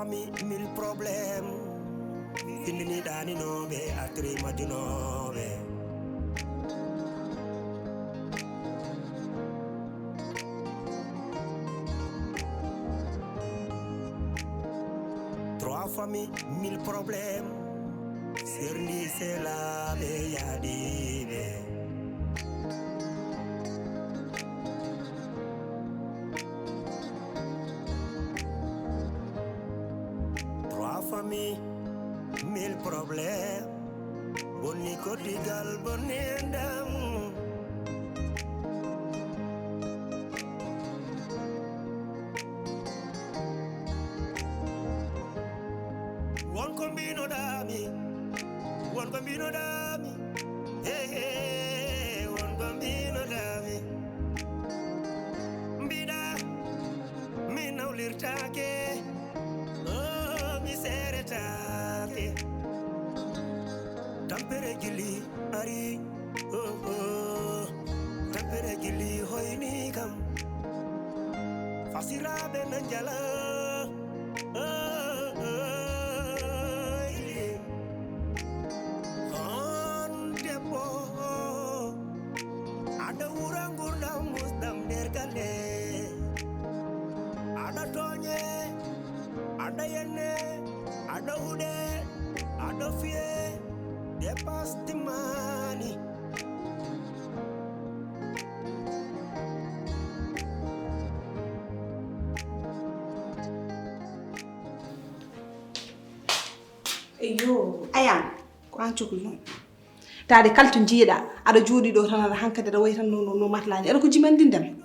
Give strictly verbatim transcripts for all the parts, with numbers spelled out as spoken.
Mi mille problème. Findini ɗaninooɓe, atri majjunooɓe. Trois familles, mille problèmes. Serndi selaaɓe yaadiiɓe. Trois familles, mille problèmes. Bonni koddigal, bonni enɗam. Won ko mbinoɗami, won ko mbinoɗami, hey, hey, won ko mbinoɗami. Mbiɗa mi nawlirtake, oh, mi seretake. Tampere gili ari, oh, oh. Tampere gili hoyni kam. Fasiraɓe na njala, oh, oh, yeah. On debbo, aɗa wura ngurdam musɗam nder galle. Aɗa tooñe, aɗa yenne, aɗa huɗe, aɗa fiye, dépasse timmani. Eyo, Ayaan, ko aan cukli noon. Taade kala to njiiɗa, aɗa jooɗi ɗo tan, aɗa hankadi, aɗa wayi tan no, no, no matlaa ni. Aɗa ko jimandindem.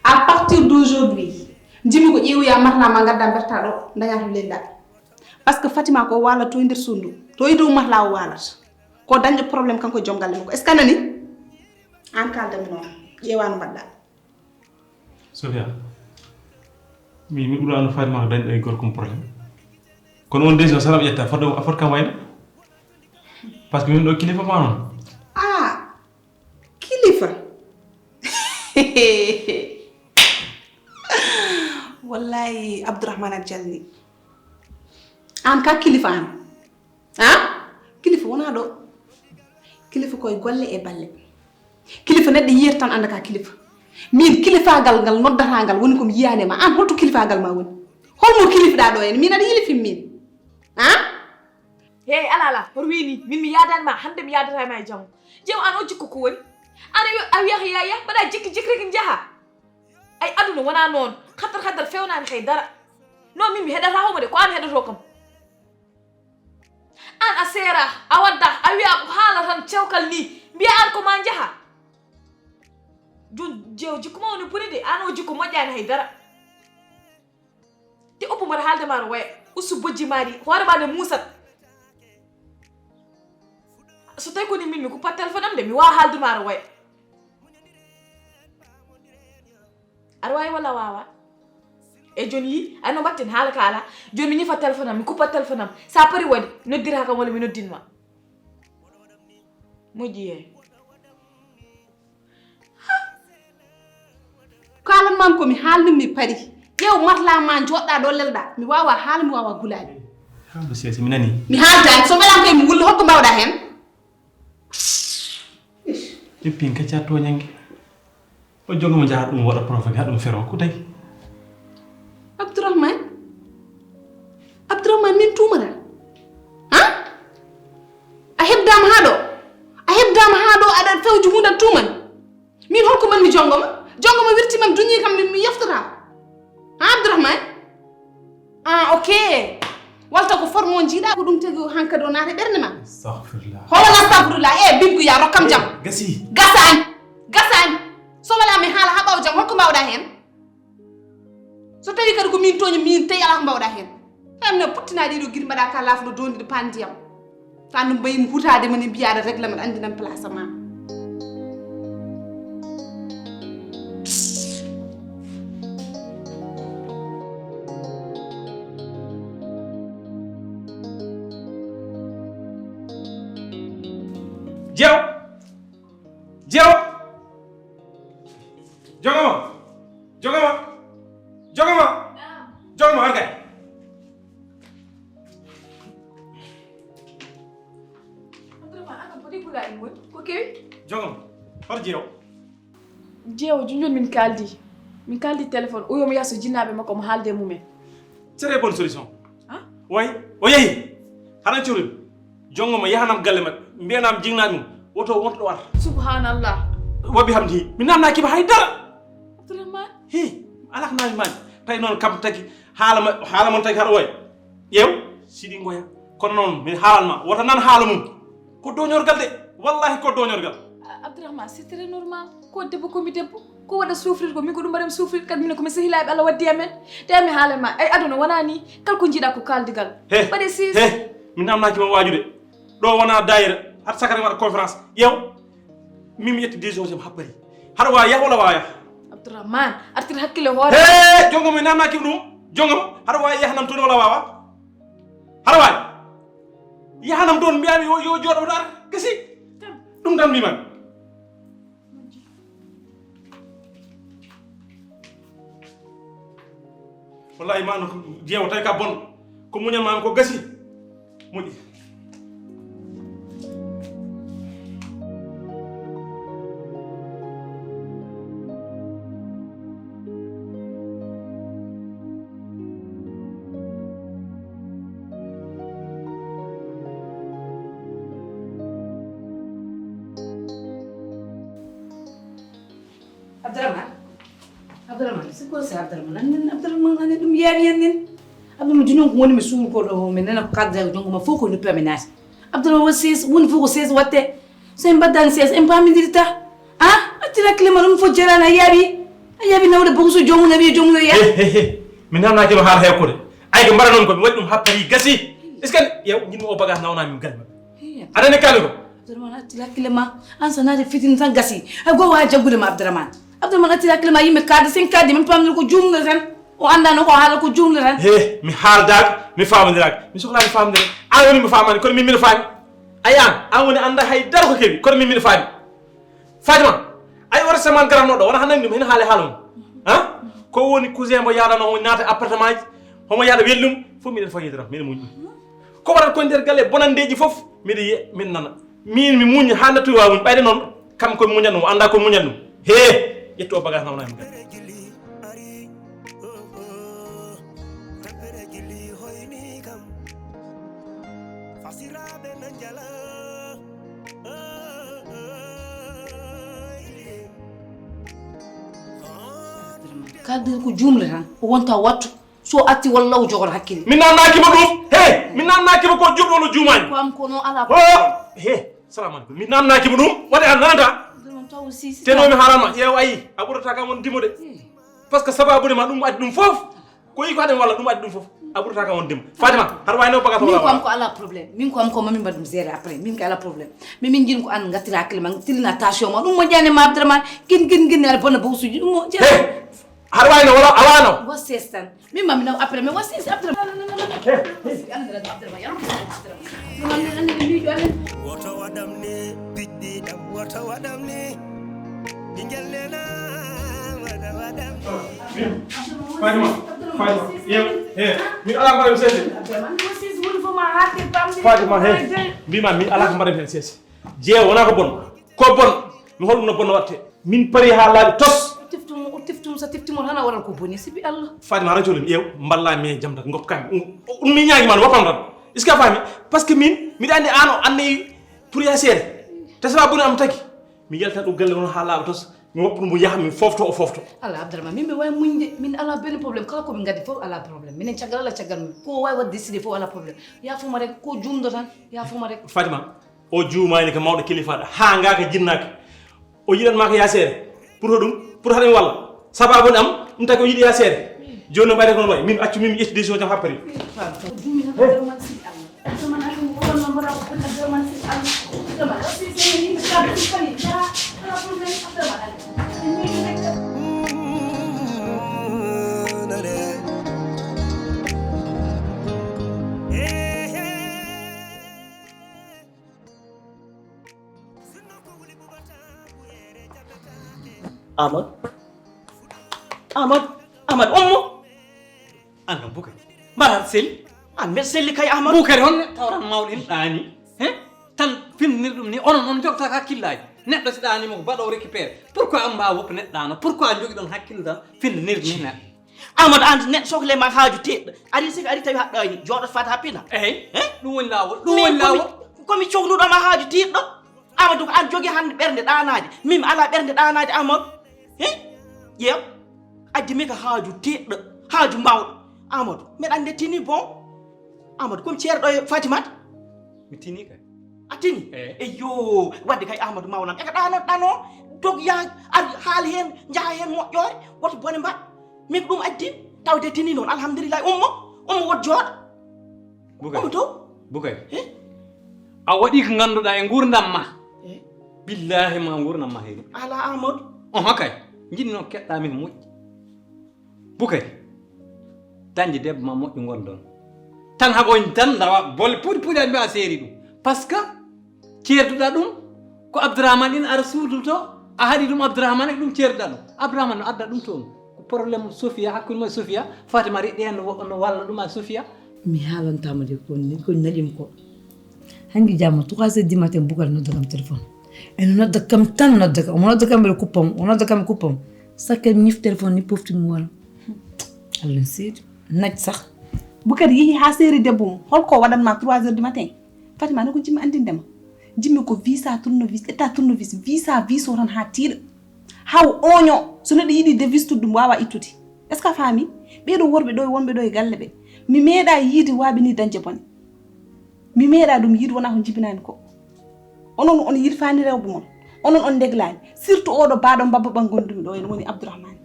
À partir d'aujourd'hui, njimi ko ƴeewoya matlaa ma ngadda mberta ɗo, ndaña to lelɗa. Parce que Fatima ko waalata to e nder suudu, to e dow matlaa o waalata. Ko dañɗo problème kanko e joom galle makko. Est-ce que a nani? Aan kaaldami noon, ƴeewa no mbaɗɗa. Sofia, mi, mi ɓurano Fatima ko dañɗo e gorko mum problème. Kono on décision sala ƴetta, fodde a foti kam wayde. Parce que min ɗo kilifa ma noon. Ah, kilifa. Wallahi, Abdourahmane a jalni. Aan ka kilifa aan. Ah? Kilifa wonaa ɗo. Kilifa koye golle e balle. Kilifa neɗɗo yiyata tan annda ka kilifa. Min kilifaagal ngal noddataa ngal woni ko mi yiyaani e ma. Aan holto kilifaagal ma woni? Holmo kilifɗaa ɗo heen? Min aɗa yilifin min. Ah? Hey, ala, ala, hoto wii ni. Min mi yaadaani ma hannde, mi yaadataa e ma e janngo. Ƴeew aan o jikku ko woni? Aan a wi-, a wiyata yaya, mbaɗa jikki jikki rek njaha. Ay, aduna wonaa noon. Xatar xatar fewnaani hay dara. Non, min mi heɗataa homo de, ko aan heɗotoo kam. Aan a seera, a wadda, a wiya ko haala tan cewkal ni. Mbiya aan ko ma njaha. Jun jeew jikku ma woni boni de, aan o jikku moƴƴaani hay dara. Te oppu mbaɗa haalde ma aɗa waya. Ustu bojji ma ɗi, hoore ma nde muusat. So tawi ko ni min mi kuppat téléphone am de, mi waawa haalde ma aɗa waya. Aɗa waawi walla a waawaa? E jooni yi, ay no mbatten haala ka alaa. Jooni mi ñifa téléphone am, mi kuppa téléphone am. Sa pari waɗi, noddirta kam walla mi noddin ma. Moƴƴi yeey. Kaalan ma ko mi haalni mi pari. Ƴeew matlaa ma njoɗɗa ɗo lelɗa. Mi waawa haala, mi waawa gulaali. Haaldu sese, mi nani. Mi haaldaani. So mbelan koye mi wulla, holko mbawɗa heen? Ish. Ippin ka ca tooñange. O jogo mo jaha ɗum waɗa provoqué, haɗum fero, ko tawi? Abdourahmane? Abdourahmane, min tuumata? Ha? A heɓdaama haa ɗo? A heɓdaama haa ɗo aɗa fewji huunde aɗa tuumani? Min holko man mi jongoma? Jongoma wirti mam duñi kam mi, mi yeftata. Ha, Abdourahmane? Ah, ok. Walta ko forme o jiiɗa ko ɗum tagi o hankadi o naata ɓernde ma. Astagfirullah. Hola astagfirullah. Eh, bimku ya rokkam jam. Eh, gasi. Gasani. Gasani. So wala mi haala ha ɓaw jam holko mbawɗa hen? So tawi kadi ko min tooñi min tawi ala ko mbawɗa hen. Tawi mi no puttinaɗi ɗo giɗi mbaɗa ka laafuɗo dondiɗo pan ndiyam. Tan no mbayimi hutaade ma ne mbiyaɗa règlement andinan place ma. Jeew! Jeew! Jogoma! Jogoma! Jogoma! Jogoma hankadi! Jeewo. Jeewo, junjun min kaaldi. Min kaaldi téléphone. O yomi yaso jinnaaɓe makko mo haalde mumen. Très bonne solution. Hein? Way, o yehi. Haɗan curin. Jongo mo yahanam galle maɓɓe. Mbiyanam jinnaaɓe mum. Woto wonto ɗo ar. Subhanallah. Wabi hamdi. Mi namna kiba hay dara. Abdourahmane. Hi, alak na mani. Tay noon kam tagi haala ma, haala mon tagi haɗa woya. Ƴeew, siɗi ngoya. Kono noon, mi haalan ma, wota nan haala mum. Ko doñorgal de, wallahi ko doñorgal. A- Abdourahmane, c'est très normal. Ko debbo ko mi debbo. Ko waɗa souffrir ko min ko ɗum mbaɗam souffrir kadi minen ko mi sehilaaɓe Allah waddi amen. Te mi haalan ma, ay aduna wona ni, kala ko jiiɗa ko kaldigal. He, Mbaɗe sis. He, mi namnaki ma waajude. Ɗo wona daayira, hat sakare waɗa conférence. Ƴeew, min mi ƴetti décision jam happari. Haɗa wawi yah wala wawa yah? Abdourahmane, artir hakkille hoore. He, jongo mi namnaki ɗum. Jongo mo, haɗa wawi yahanam toon wala wawa? Haɗa wawi? Yahanam toon mbiyami yo, yo jooɗo ɗo ar. Gasi. Ɗum tan mbimami. Wallahi ma no jeewo tawi ka bon. Ko muñan mami ko gasi. Moƴƴi. Abdourahmane. Abdourahmane, c'est quoi ça, Abdourahmane? Annen Abdourahmane, annen ɗum yaari annen. Abdourahmane, joni on ko woni mi suur ko ɗo, mi nana ko kalda e jongo ma fof ko noppi am e naati. Abdourahmane, won seize, woni fof ko seize watte. So en mbaddani seize, en pamindirta. Ah, acci hakkille ma, ɗum fof jarani, a yaaɓi. A yaaɓi nawde bogo so joomum nawi, joomum nawi. He, he, he. Mi namnaki ma haala hewkude. Ay ko mbaɗanon ko mi waɗi ɗum happari gasi. Est-ce que yew, jinmi o bagage nawna min galle maɓɓe. Hey, aɗa nani kalmi ko? Abdourahmane, acci hakkille ma. An so naati fitin tan gasi. Ay go wa jaggude ma Abdourahmane. Abdourahmane, acci hakkille ma, yimɓe kadde sen kadde min pamdiri ko jumde tan. O andano ko haala ko jumde tan. He, mi haaldaka, mi famondiraka. Mi sohlani famdere. An woni mi famani, kono min mino fami. Ay an, an woni anda hay dara ko kewi, kono min mino fami. Fatima, ay wara saman garanno ɗo, wona hanani ɗum hen haale haala mum. Ha? Ko woni cousin mo yaadano homo naata appartement ji, homo yaada wellum, fof miɗen fawi tan, miɗen muñi. Ko waɗata ko nder galle bonandeji fof, miɗa yiya, min nana. Min mi muñi ha nattu wa muñ, ɓayde noon, kam ko muñan ɗum, anda ko muñan ɗum. He, ƴettu o bagage nawna hen. Kalden ko juumle tan, o wonta wattu. So atti walla o jogor hakkille. Mi namnaki mo ɗum. He, mi namnaki mo ko juumɗo no juumani. Ko am ko no ala. He, salamu alaikum. Mi namnaki mo ɗum. Waɗi an nanata. Teno mi haalama, yew ayi, a ɓurata kam on dimo de. Parce que sababu ma ɗum addi ɗum fof. Ko yi ko haɗen walla ɗum addi ɗum fof. A ɓurata kam on dimo. Fatima, haɗa wawi no bagata. Min ko am ko ala problème. Min ko am ko mami mbaɗum gérer après. Min ko ala problème. Mais min jin ko an gattira hakkille ma, tilina tension ma. Ɗum mo jani ma Abdourahmane. Gin, gin, gin, ala bona bawsuji. Ɗum mo jani. He, haɗa wawi no wala, a wano. Wo ses tan. Min ma mi naw après, mais wo ses après. Woto waɗam ni, piɗɗi ɗam, woto waɗam ni. Ɓingel nena, woto waɗam ni. Fatima, Fatima, yew, he, mi ala mbaɗa mi sese. Fatima, he, mbima mi ala ko mbaɗa mi sese. Jeewo wona ko bon. Ko bon. Mi holɗum no bon watte. Min pari ha laaɓi tos. O teftum, o teftum, so tefti mo tan a waɗan ko boni, sibi Allah. Fatima, ara jolum, yew, mballa mi e jam tan, ngop kam. Ɗum mi ñaagi ma, no wappam tan. Est-ce que a faami? Parce que min, miɗa andi an o annayi pour ya seere. Te sababu boni am tagi. Mi yalta ɗo galle on ha laaɓi tos. Mi woppu mo yaha, mi fofto, o fofto. Allah, Abdourahmane, min mi wawi muñde. Min ala benn problème. Kala ko min gaddi fof ala problème. Minen caggal Allah, caggal mum. Ko wawi wadde décidé fof ala problème. Yaafuma rek, ko jumdo tan. Yaafuma rek. Fatima, o juumaani ko mawɗo kilifaɗo, haa ngaaka jinnaaka. O yiɗan maa ko yaaseere. Pour hoɗum? Pour haɗen walla? Sababu am, ɗum taki o yiɗi yaaseere. Jooni no mbaɗen ko noon wayi. Min accu min mi ƴetti décision jam happari. Amadou. Amadou. Amadou, ummo. An kam Bukari. Mbaɗa selli. An mbeɗa selli kay Amadou. Bukari, honno tawran mawɗo en ɗaani? He? Tan fin Nir ɗum ni, onon on jogata hakkillaaji. Neɗɗo si ɗaanima ko baɗo récupéré. Pourquoi on mbaawa woppa neɗɗo ɗaano? Pourquoi jogiɗon hakkille tan findinirde ni neɗɗo? Amadou, an neɗɗo sohla ma haaju teɗɗo. Ari sika ari tawi haɗɗaani. Jooɗo fata happina. Eyi. Eh? Ɗum woni laawol. Ɗum woni laawol. Komi cogluɗo ma haaju tiiɗɗo. Amadou, ko an jogi hannde ɓernde ɗaanaade. Min mi alaa ɓernde ɗaanaade, Amadou. He? Ƴeew. Addi mi ko haaju tiiɗɗo, haaju mawɗo. Amadou, mbeɗa anndi tini bon. Amadou, komi ceerɗo e Fatimata. Mi tini kay. A tini? Eyi. Eyyo, wadde kay Amadou mawnam. E ko ɗaano, ɗaano, dog yaa, ar, haal heen, njaha heen moƴƴoore, woto bone mbaɗ. Min ko ɗum addi, tawde tini noon, alhamdulillahi, ummo, ummo woto jooɗo. Bukay. Ummo to. Bukay. Eh? A waɗi ko ngannduɗaa e nguurndam ma. Eh? Billahi ma nguurndam ma heewi. Ala Amadou. Oho kay. Njiɗmi noon keɗɗaa mi ko moƴƴi. Bukay. Dañde debbo ma moƴƴo ngonɗon. Tan haɓoñ tan ndawa bolle puɗi puɗi aɗa mbiya a seeri ɗum. Parce que ceerduɗaa ɗum ko Abdourahmane ina ara suudu to, a haɗi ɗum Abdourahmane e ɗum ceerduɗaa ɗum. Abdourahmane no adda ɗum toon. Ko problème Sofia, hakkunde mo e Sofia, Fatima reɗi heen no wo-, no walla ɗum a Sofia. Mi haalantama de ko ni, ko naƴim ko. Hanki jamma trois heures du matin Bukar nodda kam téléphone. Eno nodda kam tan nodda kam. Omo nodda kam ɓe kuppam, o nodda kam kuppam. Sakke mi ñif téléphone ni pofti mi wala. Allah seedi. Naƴ sax. Bukar yehi ha seeri debbo mum. Holko waɗanma trois heures du matin? Fatima, no ko jimmi andinde ma. Jimmi ko visa tournevis, ƴetta tournevis, visa, visa o tan ha tiiɗa. Haw oño, so neɗɗo yiɗi de visa ɗum wawa ittude. Est-ce que a faami? Ɓeeɗo worɓe ɗo, wonɓe ɗo e galle ɓe. Mi meeɗa yiide waaɓe ni dañde bone. Mi meeɗa ɗum yiide wona ko jibinani ko. Onon on yilfaani rewɓe mon. Onon on ndeglani. Surtout oɗo baaɗo mbabba ɓan gondumi ɗo en woni Abdourahmane.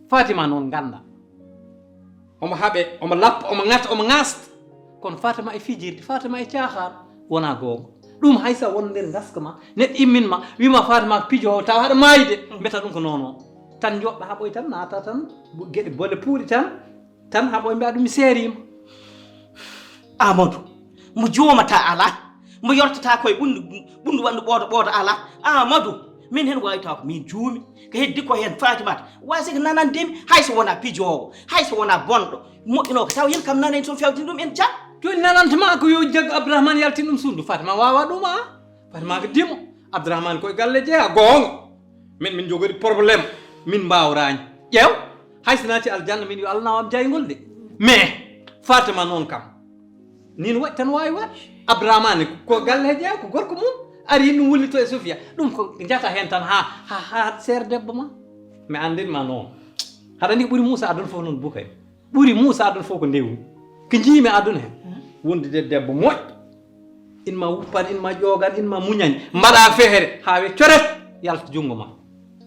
Fatima noon ngannda. Omo haɓe, omo lappa, omo ŋata, omo ŋaasta. Kono Fatima e fijirde, Fatima e caaxaan, wonaa goonga. Ɗum hay so won nder ngaska ma, neɗɗo immin ma, wii ma Fatima ko pijoowo, tawa haɗa maayi de, mbiyata ɗum ko noon o. Tan njoɗɗa haɓoy tan, naata tan, geɗe bole puuɗi tan, tan haɓoy mbiya ɗum mi seeriima. Amadou, mo joomata alaa, mo yortata koye ɓunndu, ɓunndu waɗndu ɓooto ɓooto alaa. Amadou, min heen waawata ko min juumi. Ko heddi ko heen Fatimata, waasi ko nanandemi, hay so wonaa pijoowo, hay so wonaa bonɗo, moƴƴinoo ko taw yel kam nanen so fewtini ɗum en jam. Jooni nananta ma ko yo jaggu Abdourahmane yaltin ɗum suudu, Fatima waawa ɗum a? Fatima ko dimo, Abdourahmane koye galle jeeya, goonga. Min, min njogori problème, min mbaawraani. Ƴeew, hay so naati aljanna, min yo Allah nawam jayngol de. Mais, Fatima noon kam, nin waɗi tan waawi waɗ. Abdourahmane ko galle he jeeya, ko gorko mum. Ari ɗum wullito e Sofia. Ɗum ko jata heen tan ha, ha, ha seer debbo ma. Mi anndin ma noon. Haɗa ni ɓuri Moussa aduna fof noon Bukay. Ɓuri Moussa aduna fof ko ndewu. Ko njiimi aduna he. Wondude debbo moƴƴo. In ma wuppan, in ma ƴoogan, in ma muñani. Mbaɗa feere ha we coret yalta junngo ma.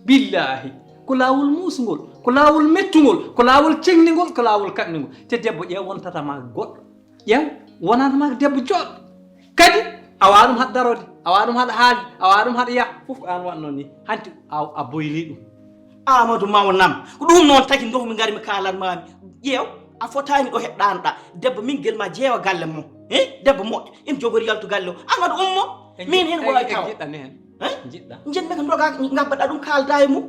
Billahi. Ko laawol muusngol, ko laawol mettungol, ko laawol ceŋlingol, ko laawol kaɓningol. Te debbo ƴeew wontata ma goɗɗo. Ƴeew, wonata ma ko debbo jooɗɗo. Kadi, a wawa ɗum haɗa darode, a wawa ɗum haɗa haali, a wawa ɗum haɗa yaha. Fof ko an waɗno ni. Hanti a, a boyli ɗum. Amadou mawnam, ko ɗum noon tagi ndohmi ngarmi kaalan mami. Ƴeew, a fotani ɗo heɗɗanoɗa. Debbo min gel ma jeewa galle mum. He? Debbo moƴƴo, ina jogori yaltu galle o. Amadou ummo, min heen wawi taw. Jiɗɗa ni heen. He? Jiɗɗa. Jiɗmi ko doga ngabbaɗa ɗum kalda e mum.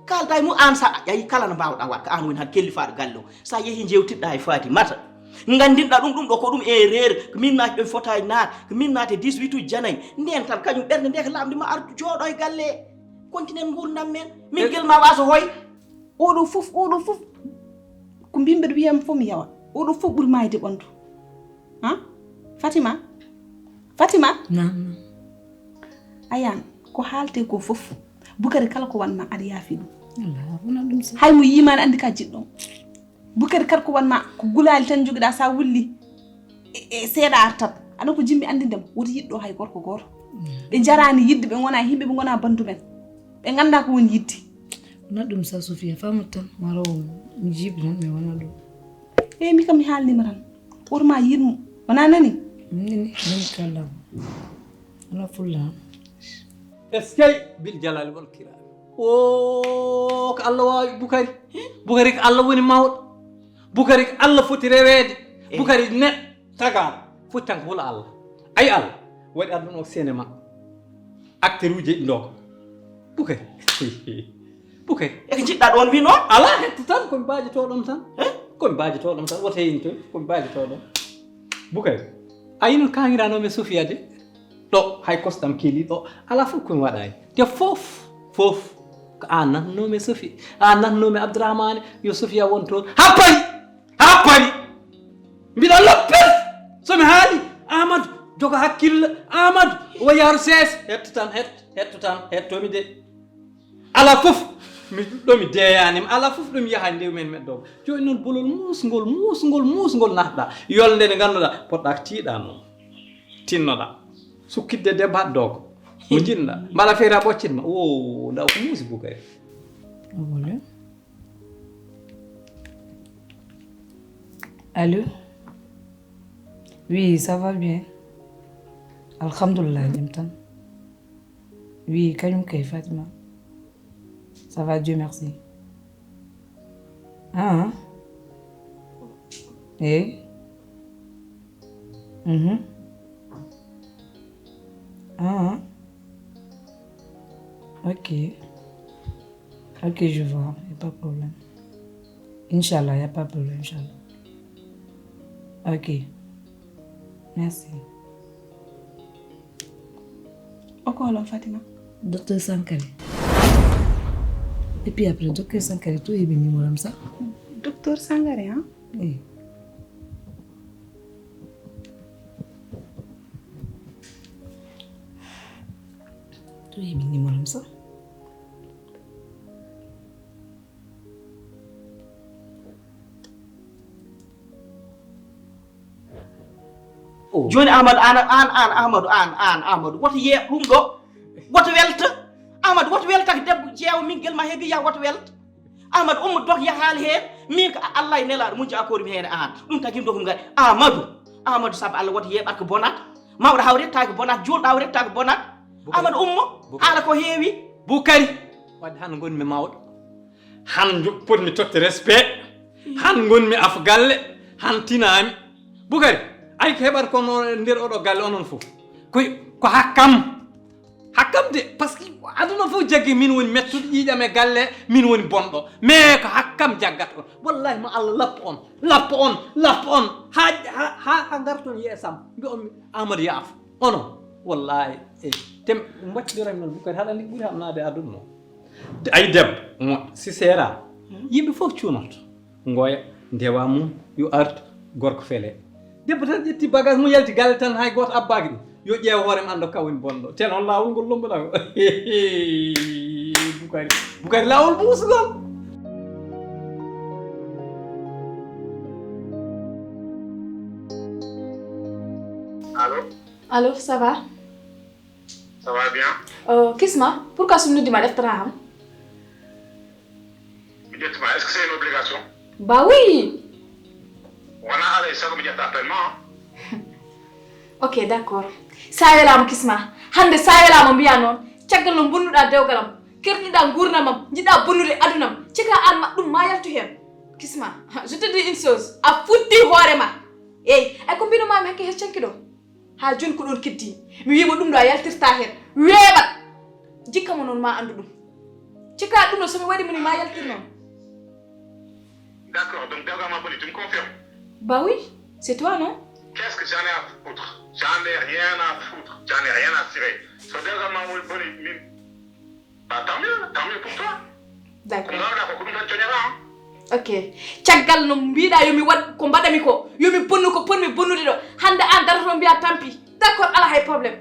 Kalda e mum an sa a ƴawi kala no mbawɗa waɗ ko an woni han kellifaaɗo galle o. Sa yeehi jewtiɗɗa e Fatimata. Ngandinɗa ɗum, ɗum ɗo ko ɗum erreur. Ko min naati ɗo fotani naat. Ko min naati e dix-huit uji janayi. Nden tan kañum ɓernde nde ko lamndi ma artu jooɗo e galle. Continue ngurdam men. Min gel ma waso hoy. Oɗo fof, oɗo fof. Ko mbimɓe ɗo wiyam fof mi yawa. Oɗo fof ɓuri mayde ɓandu. Ha? Fatima? Fatima? Naam, naam. Ayan, ko haalte ko fof. Bukari kala ko wanma aɗa yaafi ɗum. Alaa, wona ɗum sax. Hay mo yiimaani anndi ka jiɗɗo. Bukari kala ko wanma ko gulaali tan jogiɗa sa wulli. E, e seeɗa artat. Aɗa ko jimmi anndi ndem woto yiɗɗo hay gorko gooto. Ɓe njaraani yiɗde, ɓe ngona yimɓe, ɓe ngona bandumen. Ɓe ngannda ko woni yiɗde. Wona ɗum sa Sofia, famat tan, maro mi jiibi tan, mi wona ɗum. Eyi, mi kam mi haalnima tan. Woto ma yiɗ mo. Wona nani? Nini, nini kallam. Wona fulla. Eskey, bil jalali wal kiram. O ko Allah waawi Bukari. Bukari ko Allah woni mawɗo. Bukari ko Allah foti reweede. Eh. Bukari ne taga foti tan ko hula Allah. Ay Allah waɗi aduna o cinéma. Acteur uji ɗo. Bukari. Bukari. E ko jiɗɗa ɗon wi noon? Ala hetto tan ko mi baajoto ɗon tan. Eh? Ko mi baajoto ɗon tan. Woto heyni toon. Ko mi baajoto ɗon. Bukari. A yino kangirano mi Sofia de. Ɗo hay kosɗam keeli ɗo, alaa fof ko mi waɗaani. Te fof, fof ko aan natnoomi e Sofi, aan natnoomi e Abdourahmane, yo Sofiya won toon. Haa pawi, haa pawi. Mbiɗa loppes, so mi haali, Amadou, jogo hakkille, Amadou, o yaaru sees. Hetto tan, hetto, hetto tan, hetto mi de. Alaa fof mi, ɗo mi deeyaani, alaa fof ɗo mi yahaani nde men meɗɗo. Jooni noon bolol muusngol, muusngol, muusngol naatɗa. Yolnde nde ngannduɗaa, poɗɗa ko tiiɗa noon. Tinnoɗa. Sukkitde debbo haɗ dooko. Mo njiɗnoɗa. Mbala feere a ɓoccit ma. O, nda ko muusi Bukari. Wole. Allô? Oui, ça va bien. Alhamdulillah, jam tan. Oui, kañum kay Fatima. Ça va, Dieu merci. Ah. Eh. Mhm. Ah. Ok. Ok, je vois. Y a pas de problème. Inch'Allah, y a pas de problème, Inch'Allah. Ok. Merci. O ko hol on, Fatima? Docteur Sankare. Et puis après, Docteur Sankare, to heɓi numéro am sa? Docteur Sangare, hein? Oui. To heɓi numéro am sa? Oh. Jooni Amadou, an, an, an, Amadou, an, an, Amadou, woto yeeɓ ɗum ɗo. Woto welta. Amadou, woto welta ko debbo jeewo min gel ma heewi ya woto welta. Amadou, ummo dog yahaali heen. Min ko Allah e nelaaɗo mun jaakori mi heen e an. Ɗum tagi ɗum ɗo ko mi ngari. Amadou, Amadou, sabu Allah woto yeeɓat ko bonata. Mawɗo haw rettaaki bonata, juulɗo haw rettaaki bonata. Bukari. Amadou, ummo, Bukari. Haala ko heewi. Bukari, wadde hannde ngonmi mawɗo. Han jo-, potmi totte respect. Han ngonmi af galle. Han tinaami. Bukari, ay ko heɓata kono nder oɗo galle onon fof. Ko, ko hakkam. Hakkam de, parce que aduna fof jaggi min woni mettuɗo ƴiiƴam e galle, min woni bonɗo. Mais ko hakkam jaggata on. Wallahi mo Allah lappo on, lappo on, lappo on. Ha, ha, ha, ha ngarton yeesam. Mbi on mi Amadou yaafo. Onon, wallahi, eh, tem, mbaɗtidiran noon, Bukari, haɗa ni ɓuri haɗanaade aduna o. De-, ay debbo, mo, si seera, yimɓe fof cuunoto. Ngoya, ndewa mum, yo artu, gorko fele. Debbo tan ƴetti bagage mum, yalti galle tan, hay gooto abbaaki ɗum. Yo ƴeew hoore mum, annda ka woni bonɗo. Te noon laawol ngol lomboɗa ko. Bukari, Bukari, laawol buusugol. Allô? Allô, ça va? Ça va bien? Euh, Kisma, pourquoi so mi noddi ma ƴettataa kam? Mi ƴetti ma, est-ce que c'est une obligation? Bah oui! Wonaa alaa e sago mi ƴetta appel ma, hein? Ok, d'accord. Sa welaama Kisma, hannde sa welaama mbiya noon, caggal no mbonnuɗaa dewgal am, kerɗiɗaa nguurndam am, njiɗaa bonnude aduna am, cika aan ma ɗum ma yaltu heen. Kisma, je te dis une chose, a futti hoore ma. Eey, ay ko mbino maami hakke hes canki ɗo. Haa jooni ko ɗoon keddi. Mi wiima ɗum ɗo a yaltirta heen. Weeɓat. Jikka mo noon ma anndu ɗum. Cika ɗum ɗo so mi waɗi mo ni ma yaltir noon. D'accord, donc dewgal ma boni, tu me confirmes? Bah oui, c'est toi, non? Qu'est-ce que j'en ai à foutre? J'en ai rien à foutre. J'en ai rien à cirer. So dewgal ma woni boni, min Bah, tant mieux, tant mieux pour toi. Ko d'accord. Mbaawɗaa ko, ko ɗum tan coñataa, hein? Ok. Caggal no mbiɗa yo mi waɗ ko mbaɗami ko, yo mi bonnu ko potmi bonnude ɗo. Hannde aan darotoo mbiya tampi. D'accord, alaa hay problème.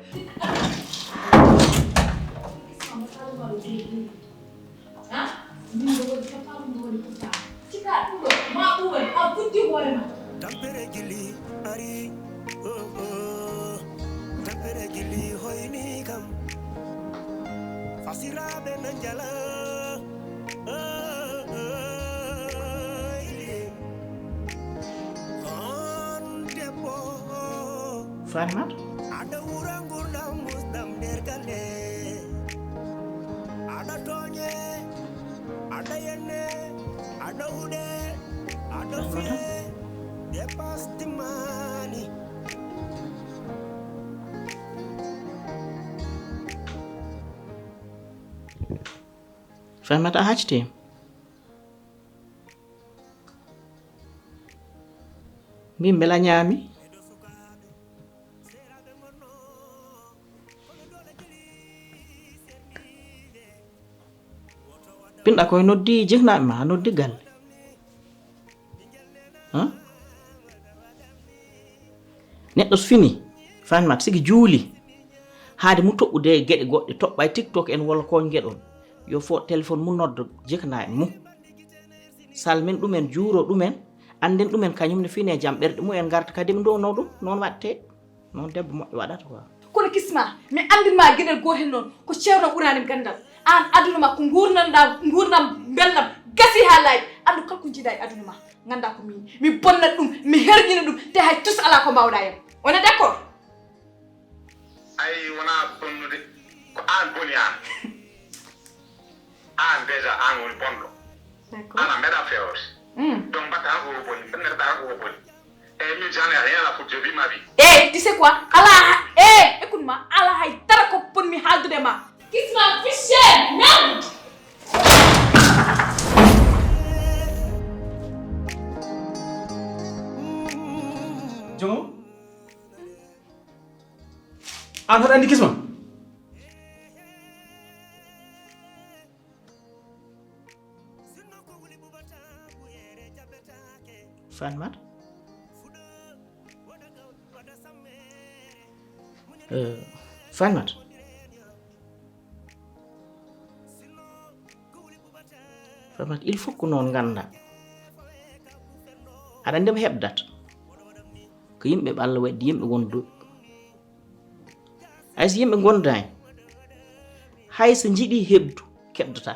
Hein? Min ɗo waɗi ko faamu ɗo waɗi ko faamu. Cika ɗum ɗo, ma ɓuuɓe, a futti hoore ma. Tampere gilli ari, oh, oh. Tampere gilli hoyni kam. Fasiraaɓe na njala, oh, oh. On debbo. Fatimata? Aɗa wura ngurdam musdam nder galle. Aɗa tooñe, aɗa yenne, aɗa huɗe, aɗa fiye, dépasse timmaani. Fatimata, a hacciti? Mbimi mbela ñaami? Pinɗa koye noddi jiknaaɓe ma, a noddi galle. Hã? Neɗɗo so fini, fanmat sigi juuli, haade mu toɓɓude e geɗe goɗɗe, toɓɓa e TikTok en walla koñ geɗon, yo fo téléphone mu noddo jiknaaɓe mu. Salmin ɗumen, juuro ɗumen, annden ɗumen kañum ne fine jam ɓerɗe mu en ngarta kadi ɓe ndono ɗum, noon waɗte. Noon debbo moƴƴo waɗata quoi. Kono kisma, mi anndin ma geɗel gootel noon, ko ceerno ɓuraani mi ganndal. Aan aduna ma ko nguurnan-ɗaa nguurndam mbelɗam, gasii haa laaɓi. Anndu kala ko njiɗ-ɗaa e aduna ma, nganndaa ko miin. Mi bonnat ɗum, mi herƴina ɗum, te hay tus alaa ko mbaaw-ɗaa yam. On est d'accord? Ay, wonaa bonnude, ko aan boni aan. Aan déjà, aan woni bonɗo. D'accord. Aan a meeɗaa feeroode. Donc mbaɗta tan ko ko boni, tan neɗɗo tan ko ko boni. Eyyi min j'en ai rien à foutre, je vis ma vie. Eyyi, tu sais quoi? Alaa ha, eyyi, écoute ma, alaa hay dara ko ponmi haaldude e ma. Kiss my fish, merde! Joom Aan hoɗa anndi kisma? Fanmata. Eh, Fanmata. Fanmata, il faut que noon ngannda. Aɗa anndi mo heɓdata. Ko yimɓe ɓe Allah waɗi yimɓe wonduɓe. Hay so yimɓe ngondaani, hay so njiɗi heɓdu, keɓdata.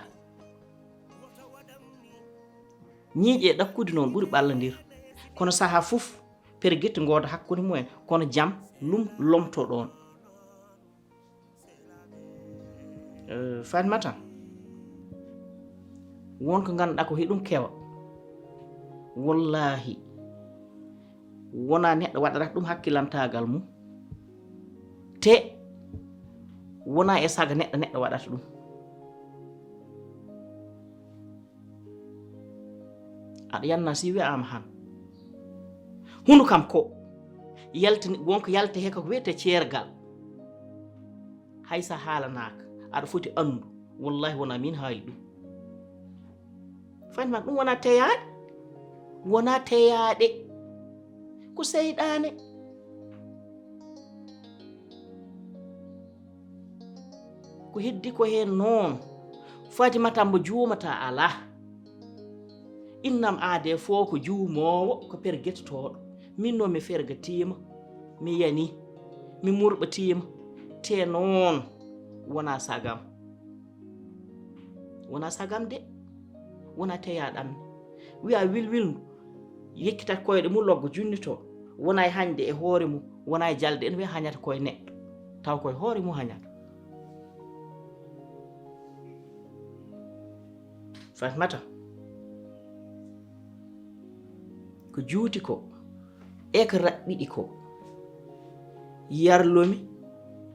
Ñiiƴe e ɗakkude noon ɓuri ɓallandir. Kono sahaa fof, pergette ngooda hakkunde mumen, kono jam lum lomto ɗoon. Eh, Fatmata, won ko ngannduɗaa ko hiɗum kewa. Wallaahi, wonaa neɗɗo waɗata ɗum hakkilantaagal mum. Te wonaa e saga neɗɗo neɗɗo waɗata ɗum. Aɗa yanna si wi'aama han. Hunu kam ko yaltini, wonko yalti he ko wiyetee ceergal. Hay so haalanaaka, aɗa foti anndu, wallaahi wonaa miin haali ɗum. Fatmata, ɗum wonaa teyaaɗe, wonaa teyaaɗe, ko seyɗaane. Ko heddi ko heen noon, Fatimata mbo juumata alaa. Innam aadee fof ko juumoowo, ko pergetotooɗo. Miin noon mi fergatiima, mi yanii, mi murɓatiima. Te noon wonaa sagam. Wonaa sagam de, wonaa teyaaɗam ne. Wiya wilwilndu, yekkitat koyɗe mum loggo junnitoo, wonaa e hañde e hoore mum, wonaa e jalde en wiya hañata koye neɗɗo, taw koye hoore mum hañata. Fatmata, ko juuti ko e ko raɓɓiɗi ko, yarlomi,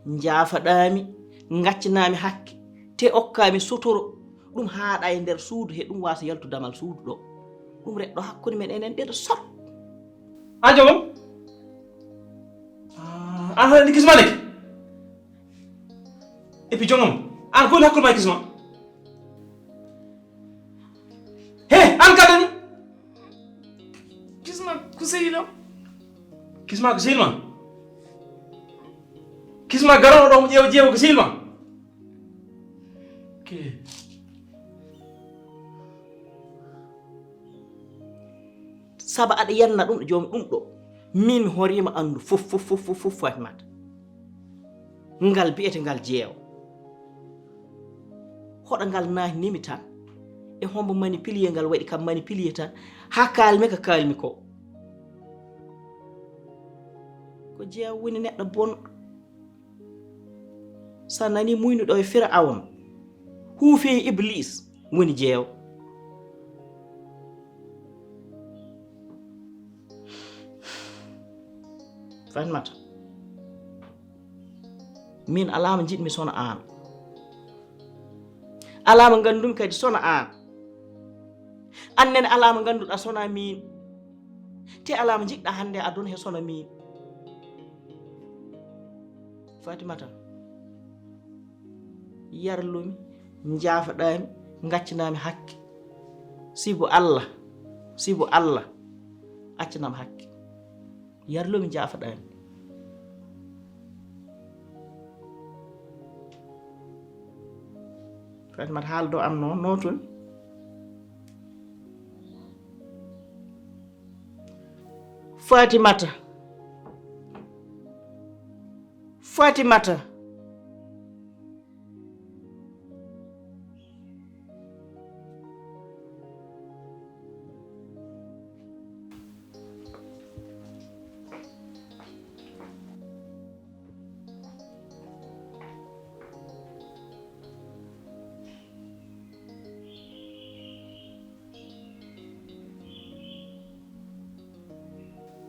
njaafaɗaami, ngaccanaami hakke, te okkaami sotoro, ɗum haaɗa e nder suudu he ɗum waasa yaltu damal suudu ɗo. Ɗum reɗɗo hakkunde men enen ɗiɗo sot. An jogom? An hoɗa ndi kisma neke? Et puis jogom, an ko woni hakkunde ma e kisma? He, an kaɗa ɗum? Kisma ko sehil am. Kisma ko sehil ma? Kisma garoɗo ɗo mo ƴeewa ƴeewa ko sehil ma? Ok. Saba aɗa yanna ɗum ɗo joomi ɗum ɗo. Min mi horiima anndu fof fof fof fof fof Fatimata. Ngal bi'ete ngal jeewo. Hoɗa ngal naahnimi tan. E hombo manipulier ngal waɗi kam manipulier tan. Haa kaalmi ka kaalmi ko. Ko jeewo woni neɗɗo bonɗo. Sa nani muynuɗo e Fir'awna. Huufi e Iblis woni jeewo. Fatmata. Min alaa mo njiɗmi sona aan. Alaa mo nganndumi kadi sona aan. Aan nene alaa mo ngannduɗaa sona miin. Te alaa mo njiɗɗaa hannde aduna he sona miin. Fatimata. Yarlumi, njaafaɗaami, Ngaccanami hakke. Sibu Allah, sibu Allah, accanam hakke. Yarlo mi jaafaɗaani. Fatimata, haaldo am noon, nootun. Fatimata. Fatimata.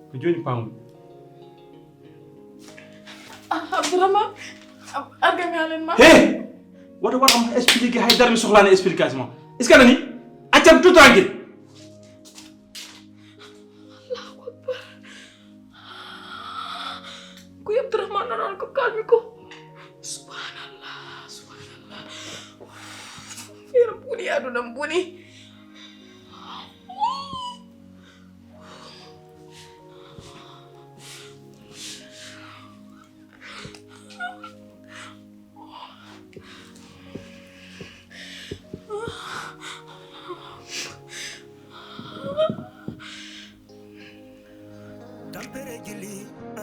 Ko jooni paamɗo. Ah, Abdourahmane, Ab- arga ngaalen ma. He! Woto waɗam expliqué, hay dara mi sohlaani explication. Est-ce que a nani? Accam tout tranquille. Allahu Akbar. Ko Abdourahmane noon ko kalmi ko. Subhanallah, subhanallah. Feere boni, aduna boni. Tampere jilli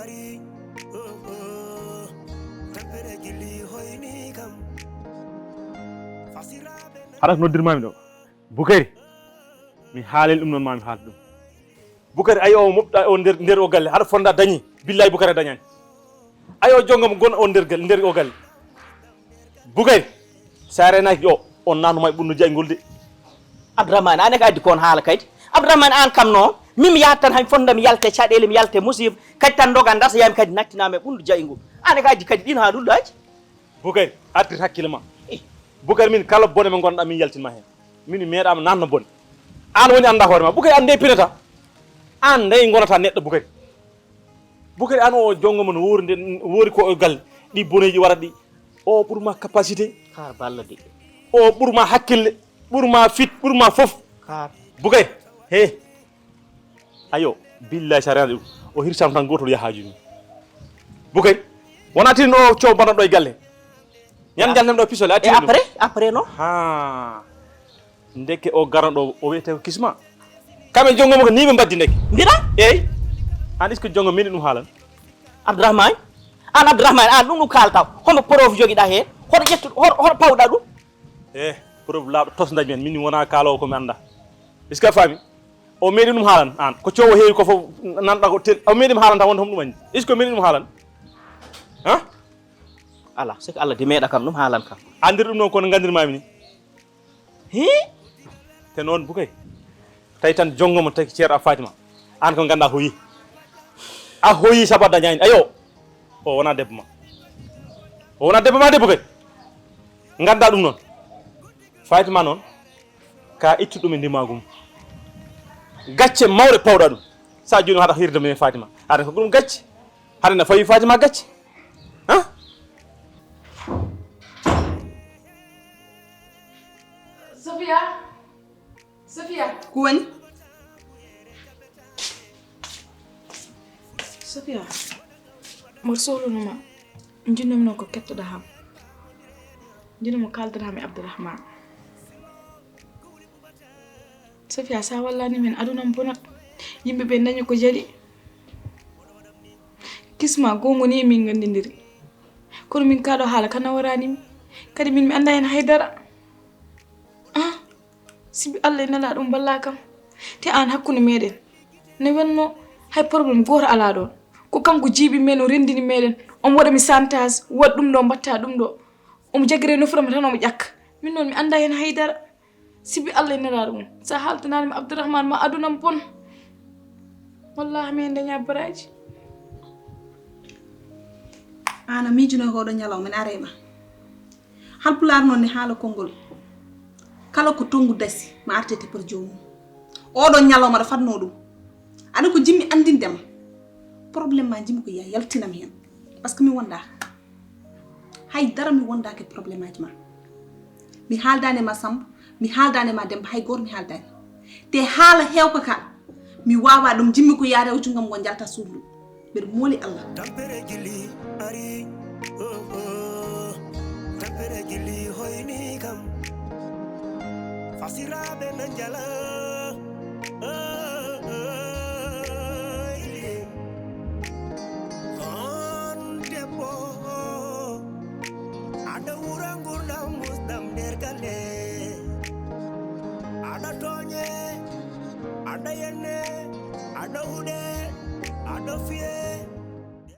ari, oh, oh. Tampere jilli hoyni kam. Fasiraɓe na- Haɗa ko noddirmami ɗo. Bukari, mi haalani ɗum noon, ma mi haalta ɗum. Bukari, ayo o moɓɗa o nder, nder o galle. Haɗa fonda dañi. Billahi Bukari a dañani. Ayo jonga mo gon o nder galle, nder o galle. Bukari, sa renaki o, on nanu may ɓundu jayngol de. Abdourahmane, an e ko addi kon haala kadi. Abdourahmane, an kam noon, min mi yahat tan hay fonda mi yalte caɗele, mi yalte musiba. Kadi tan doga darsa yami kadi nattinama e ɓundu jayngol. An e ko addi kadi ɗin haalullaji. Bukari, artir hakkille ma. Eh. Bukari, min kala bone mo gonɗa min yaltinma hen. Min mi meeɗama nanno bone. An woni anda hoore ma. Bukari, an nde pinata. An nde gonata neɗɗo Bukari. Bukari, an o jongo mon wori nde, wori ko e galle. Ɗi boneji warat ɗi. O ɓurma capacité. Kaar balla de. O ɓurma hakkille. Ɓurma fit, ɓurma fof. Kaar. Bukari, he. Ayo, billahi sa renade ɗum. O hirsam tan gotol yahaji mum. Bukari, wona tini ɗo cow bana ɗo e galle. Ñan galle ɗo pisole, a E tini ɗum. Après, après non? Ha. Ndeke o garano ɗo, o wiyete ko kisma. Kamɓe jongo mo ko ni ɓe mbaddi ndeke. Mbiɗa? Eyyi. An est-ce que jongo mini ɗum haalan? Abdourahmane? An Abdourahmane, an ɗum ɗum kaltaw. Hono preuve jogiɗa hen? Hoto ƴettu, hoto, hoto pawɗa ɗum? Eh, preuve laaɓɗo tos dañmi hen. Min wona kaalowo ko mi anda. Est-ce que a faami? O meeɗi ɗum haalan an. Ko coowo heewi ko fof nanɗa ko tel. O meeɗi mi haalan tan wonde homo ɗum anndi. Est-ce que o meeɗi ɗum haalan? Ha? Ala, c'est que Allah de meeɗa kam ɗum haalan kam. Andir ɗum noon kono gandirmami ni. Hi? Te noon Bukay. Tawi tan jongo mo taki ceerɗo Fatima. An ko ganda hoyi. A hoyi sabu a dañani. Ayo. O wona debbo ma. O wona debbo ma de Bukay. Ganda ɗum noon. Fatima noon. Ka ittu ɗum e ndimaagu mum. Gacce mawɗe pawɗa ɗum. Sa joni haɗa hirde men Fatima. Haɗa ko ɗum gacce. Haɗa na fawi Fatima gacce. Ha? Sofia. Sofia. Ko woni? Sofia. Mboɗo sohlunoma. Njinnumi noon ko kettoɗa ham. Njinnumi kaaldanami Abdourahmane. Sofia, sa wallani min aduna am bonat. Yimɓe ɓe dañi ko jaɗi. Kisma gongo ni min gandidiri. Kono min kaɗo haala kana warani mi. Kadi min mi anda hen haydara. Ah, sibi Allah e nela ɗum balla kam. Te an hakkunde meɗen. Ne wenno hay problème goto ala ɗon. Ko kanko jiiɓi men, o rendini meɗen. Omo waɗa mi santage, waɗ ɗum ɗo, mbatta ɗum ɗo. Omo jaggira nofru am tan omo ƴakka. Min noon mi anda hen haydara. Sibi Allah e nela ɗum. Sa haltanani mi Abdourahmane ma aduna am bon. Wallahi mi daña baraji. An a miijuno e oɗo ñalawma mi aray ma. Halpulaar noon ne haala konngol. Kala ko tonngu dasi ma arte te por joomum. Oɗo ñalawma ɗo fadno ɗum. Aɗa ko jimmi anndinde ma. Problème ma jimmi ko ya yaltinam heen. Parce que mi wonda. Hay dara mi wondaake problème aji ma. Mi haaldani ma Samb. Mi haaldaani ma Demba, hay gooto mi haaldaani. Te haala heewka ka, mi waawaa ɗum, njiɗmi ko yaade o junngam ngo njalta suudu. Mbeɗa mooli Allah. Tampere gilli ari, oh, oh. Tampere gilli hoyni kam. Fasiraaɓe na njala.